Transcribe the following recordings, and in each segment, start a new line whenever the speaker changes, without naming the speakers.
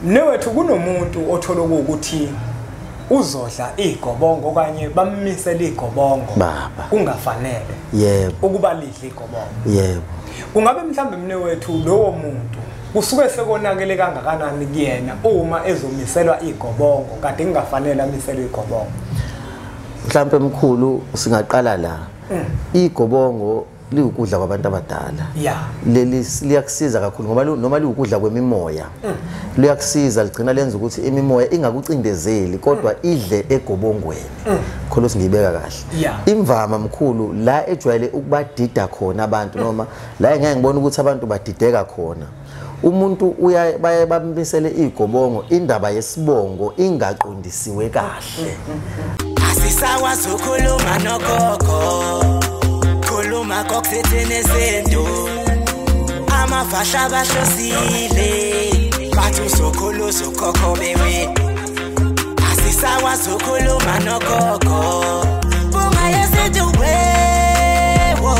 Mnewethu kunomuntu othola ukuthi uzodla igobongo okanye bammisele igobongo kungafanele.
Yebo.
Ukuba lidle igobongo.
Yebo.
Kungabe mhlambe mnewethu lowo muntu kusuke sekonakele kangakanani kuyena uma ezomiselwa igobongo kade kungafanele amiselwe igobongo?
Mhlambe mkhulu singaqala la. Igobongo liwukudla kwabantu abadala. Leli liyakusiza kakhulu ngoba noma liwukudla kwemimoya. Liyakusiza ligcina lenza ukuthi imimoya ingakucindezeli kodwa idle egobongweni. Khona singibeka kahle. Imvama mkhulu la ejwayele ukubadida khona abantu noma la engeke ngibone ukuthi abantu badideka khona. Umuntu uyaye baye bammisele igobongo indaba yesibongo ingaqondisiwe kahle.
Asisakwazi ukukhuluma nogogo. Khuluma kokuthene sento. Amafasha bahlosile. Bathi usokhulu uzokhokho bewe. Asisakwazi ukukhuluma nogogo. Bunga yesintu wewo.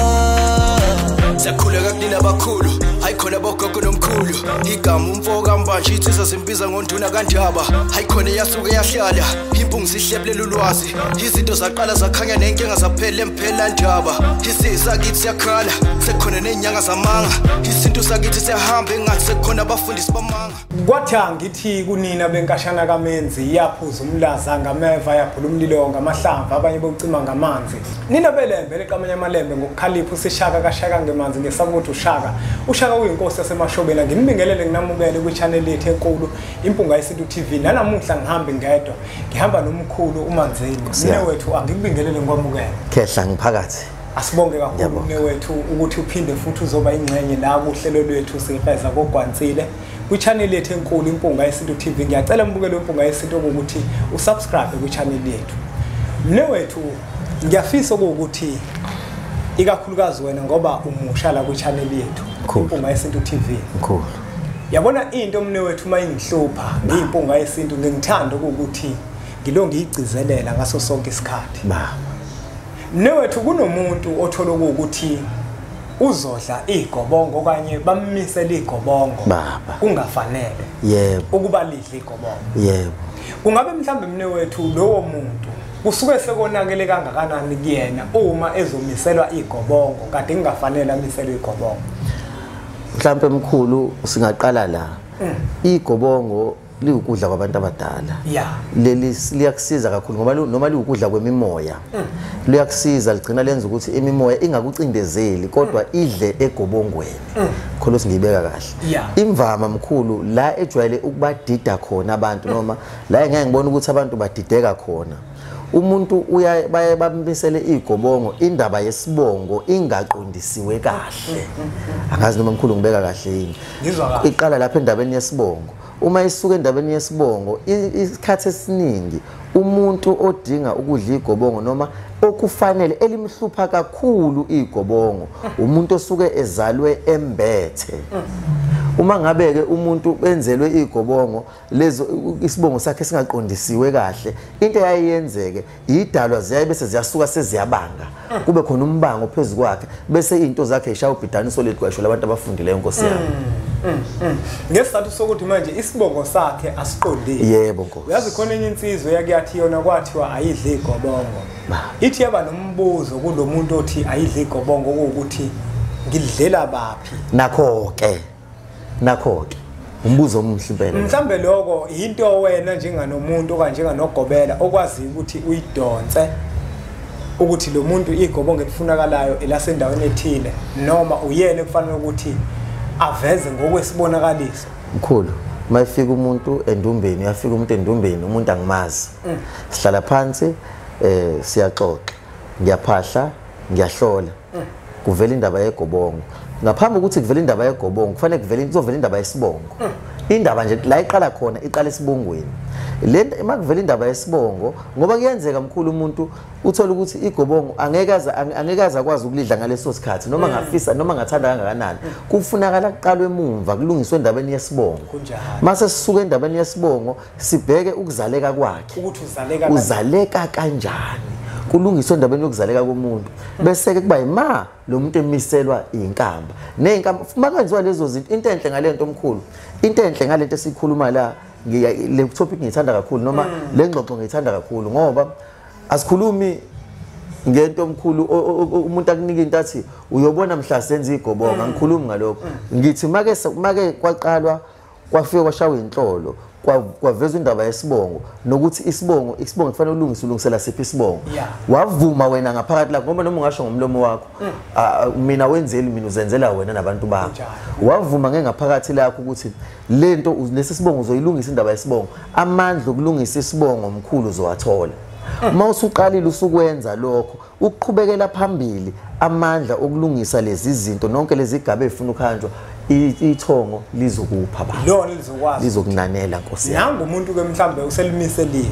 Siyakhuleka kunina abakhulu. Hayikhona bogogo nomkhulu. Igama umfo kaMbanje insizwa zimbiza ngonduna kaNdaba. Hayikhona yasuke yahlala. Impungu sihlephlela ulwazi. Izinto zaqala zakhanya nenkinga zaphela emphela ndaba. Isizwe kithi siyakhala. Sekukhona nezinyanga zamanga. Isintu sakithi siyahamba engathi sekukhona abafundisi bamanga.
Kwathi angithi kunina benkashana kaMenzi yaphuza umlaza ngameva yaphula umlilo ngamahlamvu abanye bocima ngamanzi. Nina belembe leqamanye amalembe ngokukhalipha usishaka kashaka ngemanzi ngesakuthi ushaka. Ushaka uyinkosi yasemashobeni. Nginibingelele nginamukele kwi-channel yethu enkulu Impunga Yesintu TV. Nanamuhla ngihambe ngedwa, ngihamba nomkhulu uManzini. Mnewethu angikubingelele ngikwamukele.
Khehla ngiphakathi.
Asibonge kakhulu mnewethu ukuthi uphinde futhi uzoba ingxenye la kuhlelo lwethu siqeza kogwansile kwi-channel yethu enkulu Impunga Yesintu TV. Ngiyacela mbukelo Impunga Yesintu ukuthi usubscribe kwi-channel yethu. Mnewethu ngiyafisa ukuthi ikakhulukazi wena ngoba umusha la kwi-channel yethu Impunga Yesintu TV.
Mkhulu.
Yabona into mnewethu uma ingihlupha ngiyimpunga yesintu ngingithanda ukuthi ngilo ngiyigcizelela ngaso sonke isikhathi.
Baba.
Mnewethu kunomuntu othola ukuthi uzodla igobongo okanye bammisele igobongo kungafanele.
Yebo.
Ukuba lidle igobongo.
Yebo.
Kungabe mhlambe mnewethu lowo muntu kusuke sekonakele kangakanani kuyena uma ezomiselwa igobongo kade kungafanele amiselwe igobongo?
Mhlambe mkhulu singaqala la. Igobongo liwukudla kwabantu abadala. Leli liyakusiza kakhulu ngoba noma liwukudla kwemimoya. Liyakusiza ligcina lenza ukuthi imimoya ingakucindezeli kodwa idle egobongweni. Khona singibeka kahle. Imvama mkhulu la ejwayele ukubadida khona abantu noma la engeke ngibone ukuthi abantu badideka khona. Umuntu uyaye baye bammisele igobongo indaba yesibongo ingaqondisiwe kahle. Angazi noma mkhulu ngibeka kahle yini.
Ngizwa kahle.
Iqala lapha endabeni yesibongo. Uma isuka endabeni yesibongo isikhathi esiningi umuntu odinga ukudla igobongo noma okufanele elimhlupha kakhulu igobongo umuntu osuke ezalwe embethe. Uma ngabe ke umuntu benzelwe igobongo lezo isibongo sakhe singaqondisiwe kahle into eyayenzeke idalwa ziyaye bese ziyasuka seziyabanga kube khona umbango phezulu kwakhe bese izinto zakhe zishaya ubhidaniso lethu kwasho labantu abafundileyo inkosi yami.
Ngesizathu sokuthi manje isibongo sakhe asiqondile.
Yebo nkosi.
Uyazi khona enye insizwe yakuyathi yona kwathiwa ayidle igobongo. Ithi yaba nombuzo kulomuntu othi ayidle igobongo ukuthi ngidlela baphi?
Nakho ke. Nakho ke umbuzo omuhle impela.
Mhlambe lokho into wena njenganomuntu okanye njenganogobela okwazi ukuthi uyidonse ukuthi lo muntu igobongo elifunakalayo elasendaweni ethile noma uyena kufanele ukuthi aveze ngokwesibonakaliso.
Mkhulu, mayifika umuntu endumbeni, uyafika umuntu endumbeni, umuntu angimazi. Sihlala phansi siyaxoxa. Ngiyaphahla, ngiyahlola. Kuvela indaba yegobongo. Ngaphambi ukuthi kuvele indaba yegobongo kufanele kuvele kuzovela indaba yesibongo. Indaba nje la iqala khona iqala esibongweni. Le makuvela indaba yesibongo ngoba kuyenzeka mkhulu umuntu uthola ukuthi igobongo angeke aze akwazi ukulidla ngaleso sikhathi noma ngafisa noma ngathanda kangakanani. Kufunakala kuqalwe emumva kulungiswe endabeni yesibongo. Mase sisuka endabeni yesibongo sibheke ukuzaleka kwakhe.
Ukuthi uzaleka kanjani.
Kulungiswe endabeni yokuzaleka komuntu. Bese ke kuba ima lo muntu emiselwa inkamba. Nezinkamba makwenziwa lezo zinto, into enhle ngalento omkhulu. Into enhle ngalento esikhuluma la, le topic ngiyithanda kakhulu noma le ngxoxo ngiyithanda kakhulu ngoba asikhulumi ngento omkhulu umuntu akunika into athi uyobona mhla senza igobongo, angikhulumi ngalokho. Ngithi make kwaqalwa kwafika kwashawa inhlolo, kwavezwa indaba yesibongo nokuthi isibongo kufanele ulungise, ulungisela siphi isibongo. Wavuma wena ngaphakathi lakho ngoba noma ungasho ngomlomo wakho mina wenzeli, mina uzenzela wena nabantu bakho. Wavuma ngengaphakathi lakho ukuthi lento lesi sibongo uzoyilungisa indaba yesibongo, amandla okulungisa isibongo omkhulu uzowathola. Uma usuqalile usukwenza lokho, ukuqhubekela phambili amandla okulungisa lezi zinto nonke lezi gaba ezifuna ukuhanjwa, ithongo lizokupha baba,
lona lizokwazi,
lizokunanela Nkosi yami.
Nangu umuntu ke mhlambe uselimисeliwe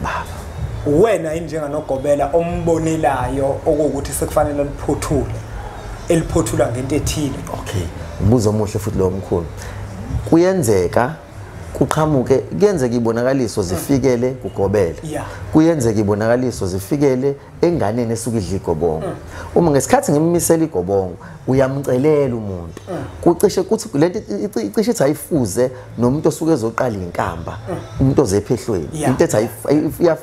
baba,
wena injenganogobela ombonelayo okuwukuthi sekufanele liphothule, eliphothula ngento ethile.
Okay, umbuzo omuhle futhi lo omkhulu. Kuyenzeka kuqhamuke, kuyenzeka ibonakaliso zifikele kugobela, kuyenzeka ibonakaliso zifikele enganeni esuke idla igobongo. Uma ngesikhathi ngimmisela igobongo uyamcelela umuntu, kucishe kuthi lento icishe ithi ayifuze nomuntu osuke ezoqala inkamba, umuntu ozephehlweni, into ethi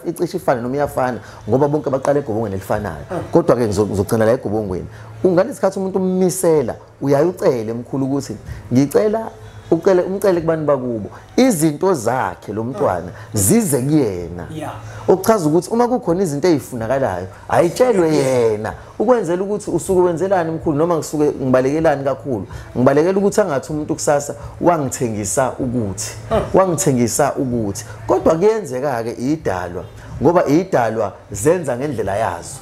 icishe ifane noma iyafana ngoba bonke baqala egobongweni elifanayo. Kodwa ke ngizogcina la egobongweni. Ungalesikhathi umuntu ummisela uyayucela emkhulu ukuthi ngicela ucele, umcele kubantu bakubo izinto zakhe lo mntwana zize kuyena. Okuchaza ukuthi uma kukhona izinto ezifunakalayo ayitshelwe yena, ukwenzela ukuthi usuke wenzelani mkhulu, noma ngisuke ngibalekelani kakhulu, ngibalekela ukuthi angathi umuntu kusasa wangithengisa ukuthi, wangithengisa ukuthi. Kodwa kuyenzeka ke idalwa, ngoba idalwa zenza ngendlela yazo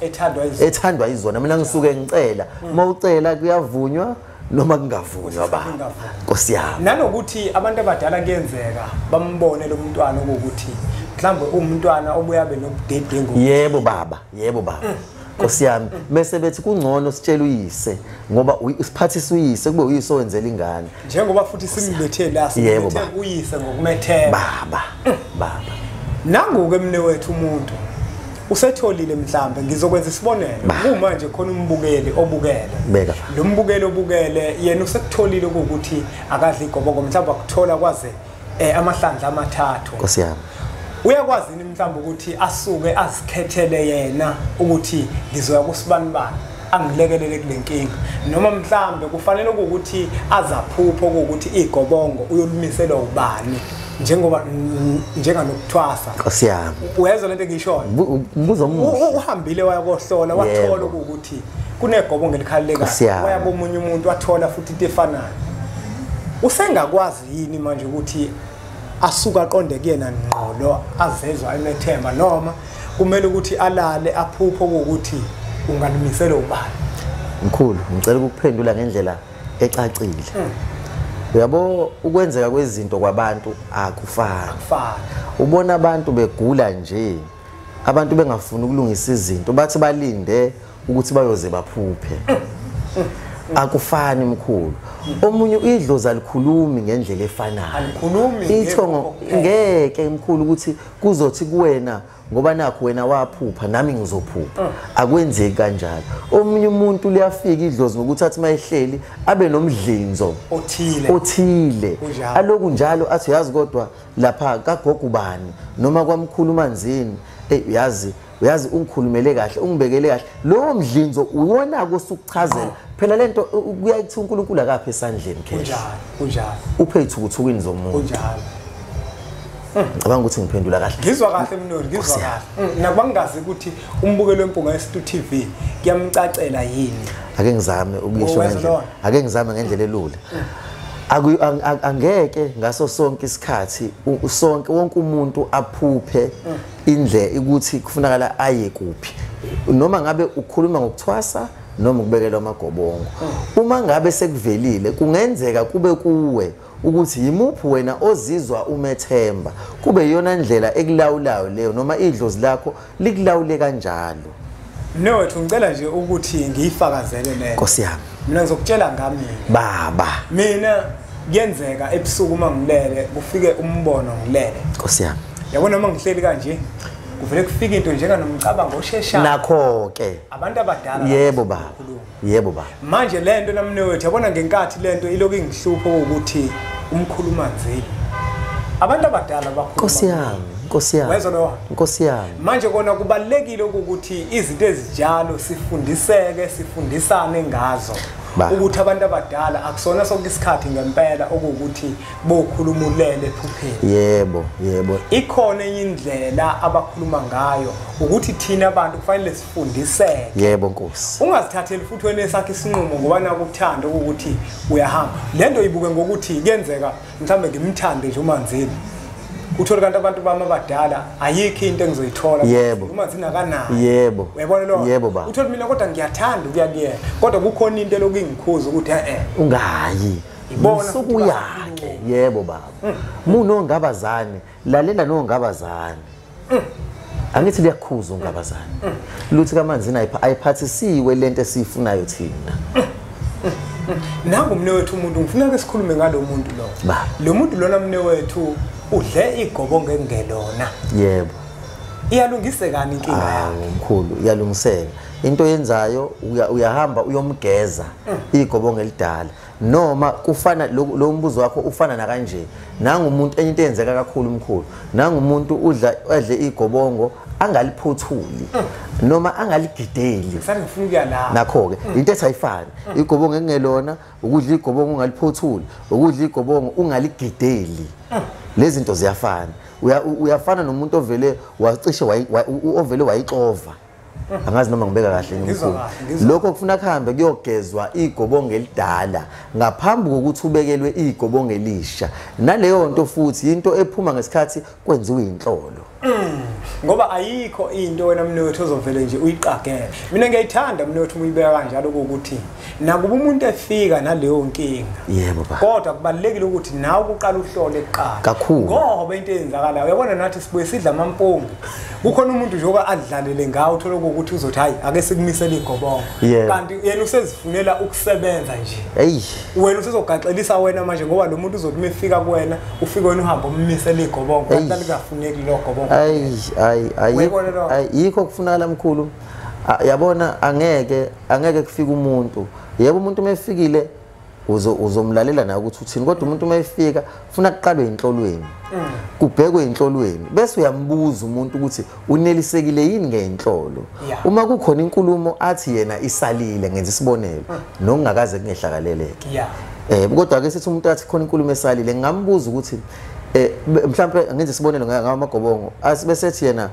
ethandwa izona. Mina ngisuke ngicela, uma ucela kuyavunywa noma kungavunywa baba, Nkosi yami.
Nanokuthi abantu abadala kuyenzeka bambone lo mntwana ukuthi mhlawumbe umntwana obuya be nobudedengu.
Yebo baba, yebo baba, Nkosi yami. Mase bethi kungcono sitshele uyise ngoba usiphathisa uyise kube uyise owenzela ingane,
njengoba futhi simlethe la simlethe uyise ngokumethemba
baba. Baba
nangu ke mne wethu umuntu usetholile mhlambe, ngizokwenza isibonelo kumanje khona umbukeli obukele, lo mbukeli obukele yena usekutholile ukuthi akadli igobongo, mhlawumbe akuthola kwaze amahlandla amathathu.
Nkosi yami,
uyakwazi yini mhlawumbe ukuthi asuke azikhethele yena ukuthi ngizoya kusibanibani angilekelele kule nkinga, noma mhlambe kufanele ukuthi azaphupho ukuthi igobongo uyolumiselwa ubani njengoba njenganokuthwasa?
Nkosi yami,
uyezwa lento engishoyo?
Umbuzo omuhle.
Uhambile waya kohlola wathola ukuthi kunegobongo elikhalelekayo, waya komunye umuntu wathola futhi into efanayo. Usengakwazi yini manje ukuthi asuka aqonde kuyena ngqo azezwa emethemba, noma kumele ukuthi alale aphupho ukuthi ungalimisela ubani?
Mkhulu, ngicela ukuphendula ngendlela ecacile. Uyabo, ukwenzeka kwezinto kwabantu akufani. Ubona abantu begula nje, abantu bengafuni ukulungisa izinto, bathi balinde ukuthi bayoze baphuphe. Akufani mkhulu. Omunye idlozi alikhulumi ngendlela efanayo.
Alikhulumi
ithongo ngeke mkhulu ukuthi kuzothi kuwena ngoba nakho wena waphupha nami ngizophupha. Akwenzeki kanjalo. Omunye umuntu liyafika idlozi ngokuthi athi mayehleli abe nomdlinzo othile aloku njalo athi yazi kodwa lapha kagogo ubani noma kwamkhulu Manzini, hey uyazi ungikhulumele kahle, ungibekele kahle. Lowo mdlinzo uwona kosukuchazela phela lento kuyayithi uNkulunkulu akaphe esandleni
khe. Kunjalo.
Uphe ithukuthukwini zomuntu.
Kunjalo.
Ngicabanga ukuthi ngiphendula kahle.
Ngizwa kahle Mnori, ngizwa kahle. Nakuba ngingazi ukuthi umbukelo wempunga yesintu TV kuyamcacela yini.
Ake ngizame ukuyisho ngendlela. Ake ngizame ngendlela elula. Angeke ngaso sonke isikhathi sonke wonke umuntu aphuphe indle ukuthi kufunakala aye kuphi. Noma ngabe ukhuluma ngokuthwasa noma ukubekelwa amagobongo. Uma ngabe sekuvelile kungenzeka kube kuwe ukuthi yimuphi wena ozizwa umethemba, kube iyona ndlela ekulawulayo leyo noma idlozi lakho likulawule kanjalo.
Mnewethu, ngicela nje ukuthi ngiyifakazele leyo.
Nkosi yami.
Mina ngizokutshela ngami.
Baba.
Mina kuyenzeka ebusuku uma ngilele kufike umbono ngilele.
Nkosi yami.
Yabona uma ngihleli kanje Kuvele kufika into njenganomcabango osheshayo.
Nakho ke
abantu abadala.
Yebo baba, yebo baba.
Manje lento namne wethu yabona ngenkathi lento iloku ingihlupho ukuthi umkhulu Manzini. Abantu abadala bakhuluma.
Nkosi yami, Nkosi yami.
Wezwa lo?
Nkosi yami.
Manje kona kubalekile ukuthi izinto ezinjalo sifundiseke, sifundisane ngazo. Ukuthi abantu abadala akusona sonke isikhathi ngempela okuwukuthi bokhulumulele ephupheni.
Yebo, yebo.
Ikhona enye indlela abakhuluma ngayo ukuthi thina abantu kufanele sifundiseke.
Yebo Nkosi.
Ungazithatheli futhi wena esakhe isinqumo ngoba nakuthanda ukuthi uyahamba. Lento ibuke ngokuthi kuyenzeka mhlambe ngimthande nje uManzini. Uthole kanti abantu bami abadala ayikho into engizoyithola. uManzini akanayo.
Yebo.
Uyabona lo?
Yebo baba.
Uthole mina kodwa ngiyathanda ukuya kuyena. Kodwa kukhona into eloku ingikhuza ukuthi
ungayi.
Ibona
sokuyake. Yebo baba. Muno ngabazane, lalela no ngabazane. Angithi liyakhuza ungabazane. Luthi kaManzini ayiphathisiwe lento esiyifunayo thina.
Nangu mne wethu umuntu ngifuna ke sikhulume ngalo muntu lo. Lo muntu lona mne wethu udle igobongo engelona.
Yebo.
Iyalungisekani inkinga yakhe?
Mkhulu, iyalungiseka. Into yenzayo uyahamba uyomgeza igobongo elidala. Noma kufana lo mbuzo wakho ufana na kanje. Nangu umuntu enye into eyenzeka kakhulu mkhulu. Nangu umuntu udla edle igobongo angaliphothuli noma angaligideli.
Ngifuna ukuya la.
Nakho ke into ethi ayifani. Igobongo engelona ukudla igobongo ungaliphothuli, ukudla igobongo ungaligideli. Lezi zinto ziyafana. Uyafana nomuntu ovele wacishe ovele wayixova. Angazi noma ngibeka kahle ngimkhulu. Lokho kufuna kuhambe kuyogezwa igobongo elidala ngaphambi kokuthi ubekelwe igobongo elisha. Naleyo nto futhi into ephuma ngesikhathi kwenziwa inhlolo.
Ngoba ayikho into wena mnewethu ozovele nje uyiqagele. Mina ngiyayithanda mnewethu uyibeka kanjalo ukuthi nakuba umuntu efika naleyo nkinga.
Yebo baba.
Kodwa kubalekile ukuthi nawe uqala uhlole kuqala.
Kakhulu.
Ngoba into eyenzakalayo uyabona nathi sibuye sidla amampunge. Kukhona umuntu nje adlalele ngawo uthola ukuthi uzothi hayi ake sikumisele igobongo. Kanti yena usezifunela ukusebenza nje.
Hey.
Wena usezogaxelisa wena manje ngoba lo muntu uzothi mefika kuwena ufike wena uhamba ummisele igobongo kanti likafuneki lo gobongo.
Ayi ayi ayi yikho kufunakala mkhulu. Yabona angeke kufike umuntu. Yebo umuntu mefikile uzomlalela naye ukuthi uthini, kodwa umuntu mayefika ufuna kuqalwe inhlolweni. Kubhekwe inhlolweni bese uyambuza umuntu ukuthi unelisekile yini ngenhlolo. Uma kukhona inkulumo athi yena isalile, ngenza isibonelo, nokungakaze kungehlakaleleke. Kodwa ke sithi umuntu athi khona inkulumo esalile, ngingambuza ukuthi mhlawumbe ngenza isibonelo ngamagobongo, bese ethi yena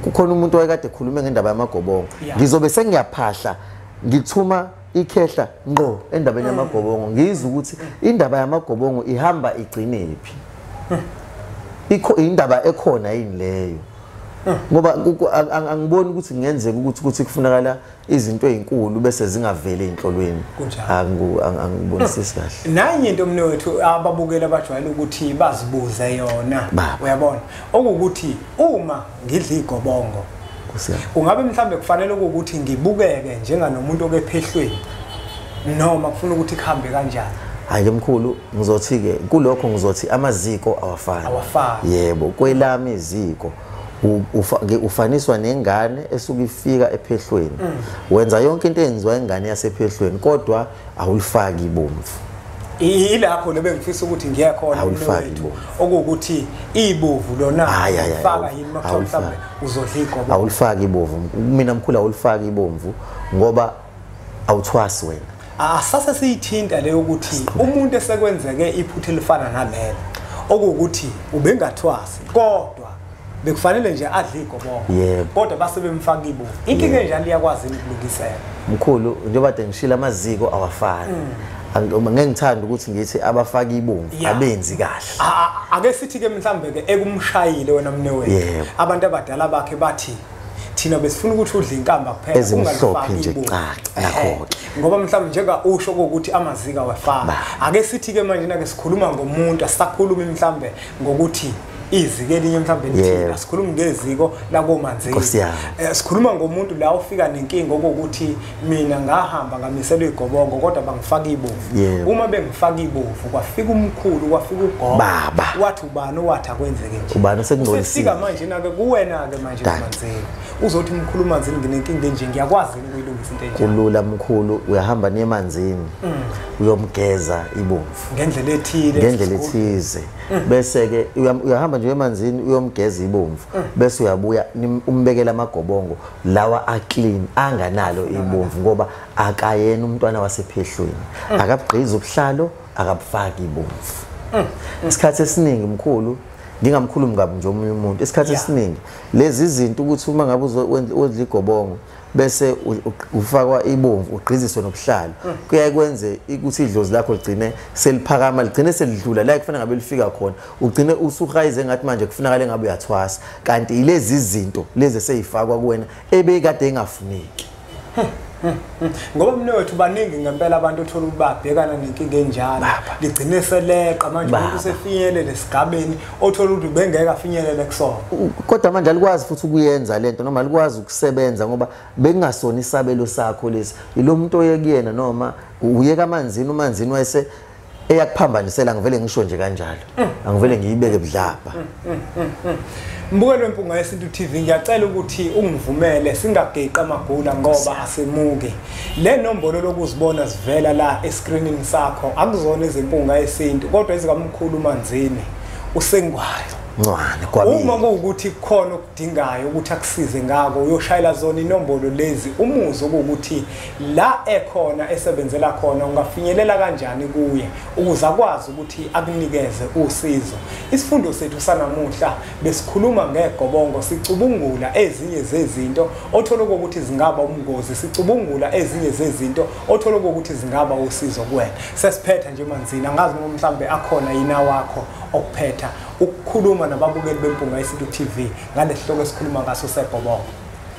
kukhona umuntu owayekade ekhulume ngendaba yamagobongo, ngizobe sengiyaphahla ngithuma ikhehla ngqo endabeni yamagobongo, ngizwe ukuthi indaba yamagobongo ihamba igcinephi. Ikho indaba ekhona yini leyo? Ngoba angiboni ukuthi kungenzeka ukuthi kufunakala izinto ezinkulu bese zingaveli enhlolweni. Angibonisisi kahle.
Nanye into mnewethu ababukela abajwayele ukuthi bazibuze yona, uyabona, okuwukuthi uma ngidla igobongo kungabe mhlambe kufanele ukuthi ngibukeke njenganomuntu okephehlweni noma kufuna ukuthi kuhambe kanjani?
Hayi mkhulu, ngizothi ke kulokho ngizothi amaziko awafani.
Awafani.
Yebo, kwelami iziko ufaniswa nengane esuke ifika ephehlweni. Wenza yonke into eyenziwa ingane yasephehlweni kodwa awulifaki ibomvu.
Ilapho lebe ngifisa ukuthi ngiye khona mnewethu, okuwukuthi ibovu lona ufaka yini mhlawumbe uzodla igobongo?
Awulifaki ibovu. Mina mkhulu awulifaki ibomvu ngoba awuthwasi wena.
Asase siyithinta leyo ukuthi umuntu esekwenzeke iphutha elifana nalelo, okuwukuthi ubengathwasi kodwa bekufanele nje adle igobongo, kodwa base bemfaka ibovu. Inkinga enjalo iyakwazi ukulungiseka
mkhulu, njengoba kade ngishila amaziko awafani. Ngeke ngithanda ukuthi ngithi abafaki ibomvu abenzi kahle.
Ake sithi ke mhlambe ke ekumshayile wena mnewethu, abantu abadala bakhe bathi thina besifuna ukuthi udle inkamba kuphela ungalifaki ibomvu.
Nakho
ngoba mhlambe njenga usho ukuthi amaziko awafani. Ake sithi ke manje nake sikhuluma ngomuntu, asisakhulumi mhlambe ngokuthi iziko elinye mhlawumbe lithile, asikhulumi ngeziko lakoManzini. Sikhuluma ngomuntu la ufika nenkinga okokuthi mina ngahamba ngamiselwa igobongo kodwa bangifaka ibovu. Uma bengifaka ibovu kwafika umkhulu, kwafika ugogo, wathi ubani owathi akwenzeke nje,
ubani osekungcolisile.
Sefika manje na ke kuwena ke manje Manzini, uzothi umkhulu Manzini nginenkinga enje, ngiyakwazi ukuyilungisa into enje.
Kulula mkhulu, uyahamba nemanzini uyomgeza ibomvu
ngendlela ethile,
ngendlela ethize, bese ke uyahamba nje emanzini uyomgeza ibomvu, bese uyabuya umbekela amagobongo lawa a clean anganalo ibomvu, ngoba akayena umntwana wasephehlweni, akabugqiza ubuhlalo, akabufaki ibomvu. Isikhathi esiningi mkhulu, ngingamkhulumi kabi nje omunye umuntu, isikhathi esiningi lezi zinto ukuthi uma ngabe uzodla igobongo bese ufakwa ibomvu ugqiziswe nobuhlalo, kuyaye kwenze ukuthi idlozi lakho ligcine seliphakama, ligcine selidlula la kufanele ngabe lifika khona, ugcine usuhayize ngathi manje kufunakala ngabe uyathwasa, kanti ilezi zinto lezi eseyifakwa kuwena ebekade engafuneki.
Ngoba mina wethu baningi ngempela abantu othola ukuthi babhekana nenkinga enjalo, ligcine seleqa manje umuntu usefinyelele esigabeni othola ukuthi bengeke afinyelele kusona.
Kodwa manje alikwazi futhi ukuyenza lento, noma alikwazi ukusebenza ngoba bekungasona isabelo sakho lesi. Ilo muntu oye kuyena noma uyeka amanzini, uManzini wayese eyakuphambanisela, ngivele ngisho nje kanjalo, angivele ngiyibeke budlabha.
Mbukelo weMpunga Yesintu TV, ngiyacela ukuthi ungivumele singageqi amagula ngoba asemuke. Le nombolo lokuzibona sivela la escreenini sakho akuzona izimpunga yesintu kodwa ezikamkhulu Manzini usengwayo.
Ncwane kwabili.
Uma kuwukuthi kukhona okudingayo ukuthi akusize ngako, uyoshayela zona inombolo lezi, umuzwe ukuthi la ekhona esebenzela khona ungafinyelela kanjani kuye ukuze akwazi ukuthi akunikeze usizo. Isifundo sethu sanamuhla besikhuluma ngegobongo, sicubungula ezinye zezinto othola ukuthi zingaba umgozi, sicubungula ezinye zezinto othola ukuthi zingaba usizo kuwena. Sesiphetha nje Manzini, angazi noma mhlambe akhona yina wakho okuphetha ukukhuluma nababukeli beMpunga Yesintu TV ngalesihloko esikhuluma ngaso segobongo.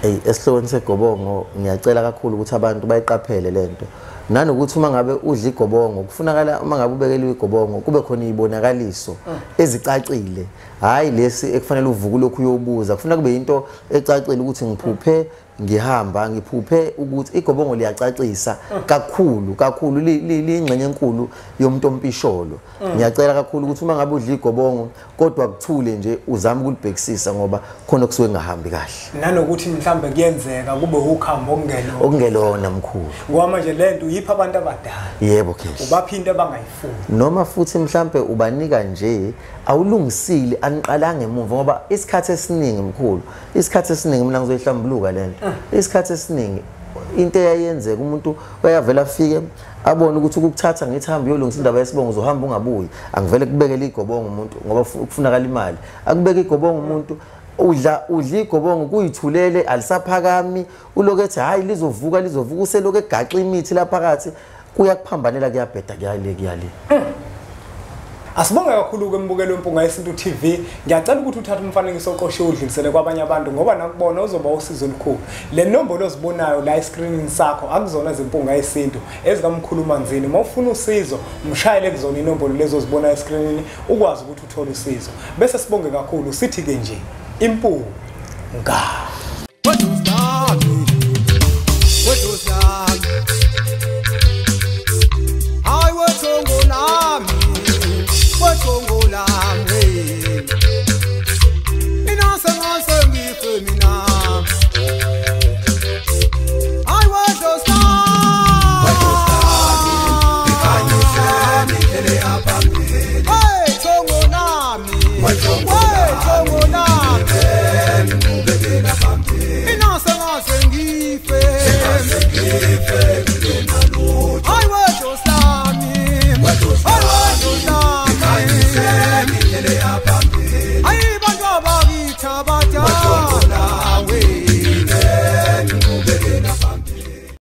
Hey, esihlokweni segobongo ngiyacela kakhulu ukuthi abantu bayiqaphele lento, nanokuthi uma ngabe udla igobongo kufunakala uma ngabe ubekeliwe igobongo kube khona izibonakaliso ezicacile, hayi lesi ekufanele uvuke lokhu uyobuza, kufuna kube into ecacile ukuthi ngiphuphe ngihamba, ngiphuphe ukuthi igobongo liyacacisa kakhulu kakhulu, liyingxenye enkulu yomuntu ompisholo. Ngiyacela kakhulu ukuthi uma ngabe udla igobongo kodwa kuthule nje uzame ukulibhekisisa ngoba khona kusuke kungahambi kahle,
nanokuthi mhlambe kuyenzeka kube ukhambo
okungelona mkhulu,
ngoba manje lento uyipha abantu abadala.
Yebo khehle,
ubapha into abangayifuni,
noma futhi mhlambe ubanika nje awulungisile, aniqalanga emuva, ngoba isikhathi esiningi mkhulu, isikhathi esiningi mina ngizoyihlambuluka lento. Isikhathi esiningi into eyayenzeka umuntu uyavela afike abone ukuthi ukukuthatha ngithi hamba uyolungisa indaba yesibongo uzohamba ungabuyi, angivele kubekele igobongo umuntu ngoba kufunakala imali, akubeke igobongo umuntu udla igobongo kuyithulele alisaphakami, uloku ethi hayi lizovuka lizovuka, useloku egaxa imithi lapha phakathi, kuyakuphambanela, kuyabheda, kuyale kuyale.
Asibonge kakhulu ke mbukelo weMpunga Yesintu TV. Ngiyacela ukuthi uthathe umfanekiso oqoshiwe udlulisele kwabanye abantu ngoba nakubona uzoba usizo olukhulu. Le nombolo ozibonayo la escreenini sakho akuzona izimpunga yesintu ezikamkhulu Manzini. Uma ufuna usizo mshayele kuzona inombolo lezo ozibona escreenini ukwazi ukuthi uthole usizo. Bese sibonge kakhulu sithi ke nje impunga.